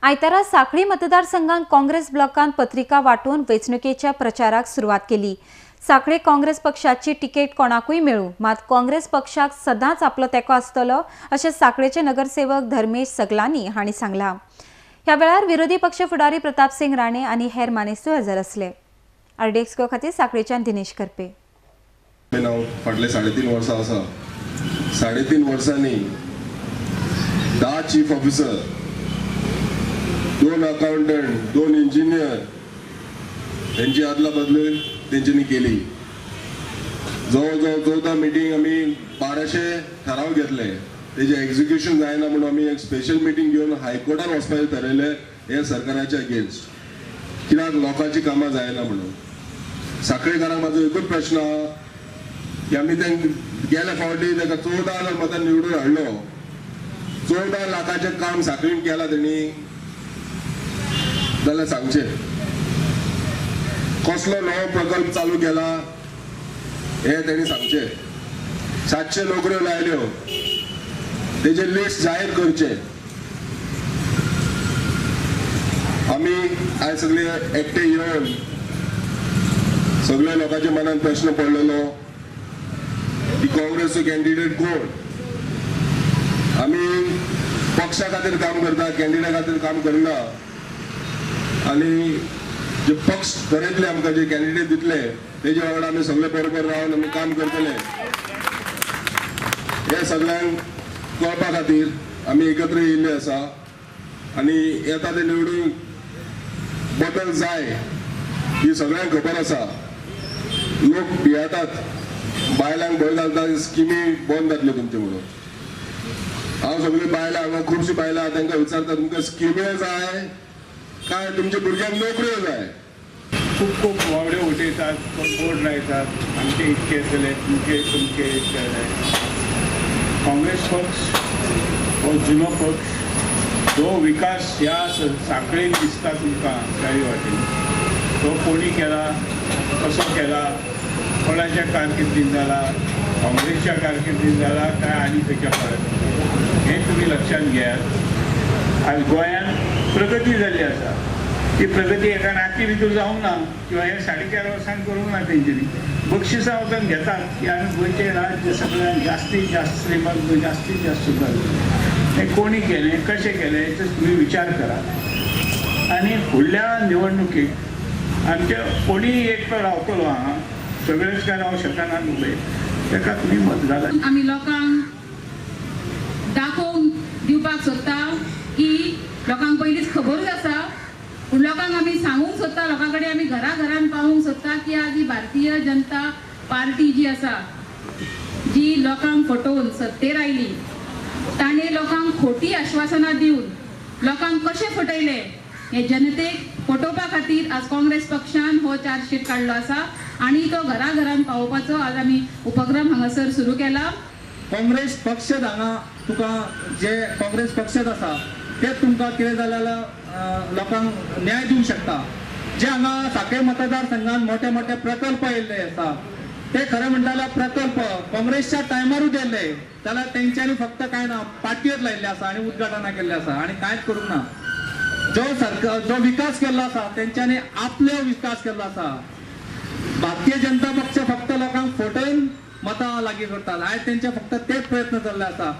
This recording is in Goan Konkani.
आयतारा सांखळी मतदारसंघात काँग्रेस ब्लॉकान पत्रिका वांटून वेंचणुकेच्या प्रचाराक सुरवात केली। सांखळे काँग्रेस पक्षाची तिकेट कोणाकूय मेळू, मात काँग्रेस पक्षाक सदांच आपलो तेंको आसतलो अशें सांखळेचे नगरसेवक धर्मेश सगलानी हांणी सांगलां। ह्या वेळार विरोधी पक्ष फुडारी प्रतापसिंग राणे आनी हेर मानेस्त हजर आसले। आरडीएक्स खातीर सांखळेच्यान दिनेश करपे। फाटले 3.5 वर्सां आसा, 3.5 वर्सांनी 10 चीफ ऑफिसर, 2 अकाउंटंट, 2 इंजिनियर यांची आदला बदल तेंच्यांनी केली। जवळ जवळ 14 मिटींग आमी 1200 ठराव घेतले, तेजे एक्झिक्युशन जायना म्हणून आमी एक स्पेशल मिटींग घेवन हायकोर्टान वचपाचें ठरयलें हे सरकाराच्या अगेन्स्ट, कित्याक लोकांची कामां जायना म्हणून। सांखळेकारांक म्हाजो एकूच प्रश्न आहा की आमी तांकां गेल्या फावटी ताका 14,000 मतां निवडून हाडलो, 14 लाखाचें काम सांखळीन केलां तेणी जाल्यार सांगचें कसलो नवो प्रकल्प चालू केला हे तेणी सांगचें। 700 नोकऱ्यो लायल्यो तेजें लिस्ट जाहीर करचें। आमी आयज सगळे एकटे येवन सगळ्या लोकांच्या मनान प्रश्न पडलेलो की काँग्रेसचो कॅन्डिडेट कोण। आमी पक्षा खातीर काम करता, कॅन्डिडेटा खातीर काम करना आनी जे पक्ष ठरयतले आमकां जे कॅन्डिडेट दितले तेजे वांगडा आमी सगळे बरोबर रावन आमी काम करतले हे सगळ्यांक कळपा खातीर आमी एकत्र येयल्ले आसा आनी येता ते निवडून बदल जाय ही सगळ्यांक खबर आसा। लोक भियेतात, बायलांक भंय घालतात स्किमी बंद जातल्यो तुमच्यो म्हणून। हांव सगळीं बायलां हांगा खुबशीं बायलां तांकां विचारता तुमकां स्किम्यो जाय काय तुमच्या भुरग्यांक नोकऱ्यो जाय। खूब खूब वावड्यो उठयतात, बोर्ड लायतात, आमचे इतके जाले, तुमचे तुमचे इतके जाले। काँग्रेस पक्ष हो जुनो पक्ष, जो विकास ह्या सांखळीन दिसता तुमकां चारी वाटेन, तो कोणी केला, कसो केला, कोणाच्या कारकिर्दीन जाला, काँग्रेसच्या कारकिर्दीन जाला काय आनी खंयच्या फरक, हें तुमी लक्षांत घेयात। आज गोंयांत प्रगती जाल्ली आसा, ती प्रगती एका राती भितर जावंक ना किंवा हे 4.5 वर्सां करूंक ना। तेंच्यांनी बक्षिसां वचून घेतात की आमी गोंयचें राज्य सगळ्यांत जास्तीत जास्त श्रीमंत, जास्तीत जास्त सुदारलें। हें कोणी केलें, कशें केलें हेचो तुमी विचार करात आनी फुडल्या निवडणुकेक आमचे कोणीय एकटो रावतलो हांगा, सगळेच काय रावंक शकना न्हू, ताका तुमी मत घालात। आमी लोकांक दाखोवन दिवपाक सोदता की लोकांक पयलींच खबरूच आसा, पूण लोकांक आमी सांगूंक सोदता, लोकां कडेन आमी घरा घरान पावूंक सोदता की आज ही भारतीय जनता पार्टी जी आसा, जी लोकांक फटोवन सत्तेर आयली, ताणें लोकांक खोटी आश्वासनां दिवन लोकांक कशें फटयलें हें जनतेक फटोवपा खातीर आज काँग्रेस पक्षान हो चार्जशीट काडलो आसा आनी तो घरा घरान पावोवपाचो आज आमी उपक्रम हांगासर सुरू केला। काँग्रेस पक्ष हांगा तुका जे काँग्रेस पक्षात आसा ते तुमकां कितें जाल्यार लोकांक न्याय दिवंक शकता। जे हांगा सांखळे मतदारसंघात मोठे मोठे प्रकल्प येयल्ले आसा ते खरें म्हणटा जाल्यार प्रकल्प काँग्रेसच्या टायमारूच येयल्ले, जाल्यार तेंच्यांनी फक्त कांय ना पाटयेर लायिल्ले आसा आनी उद्घाटनां केल्लें आसा आनी कांयच करूंक ना। जो सरकार जो विकास केल्लो आसा तेंच्यांनी आपलो विकास केल्लो आसा। भारतीय जनता पक्ष फक्त लोकांक फटोवन मतां लागीं करतात, आयज तेंचे फक्त तेच प्रयत्न जाल्ले आसा।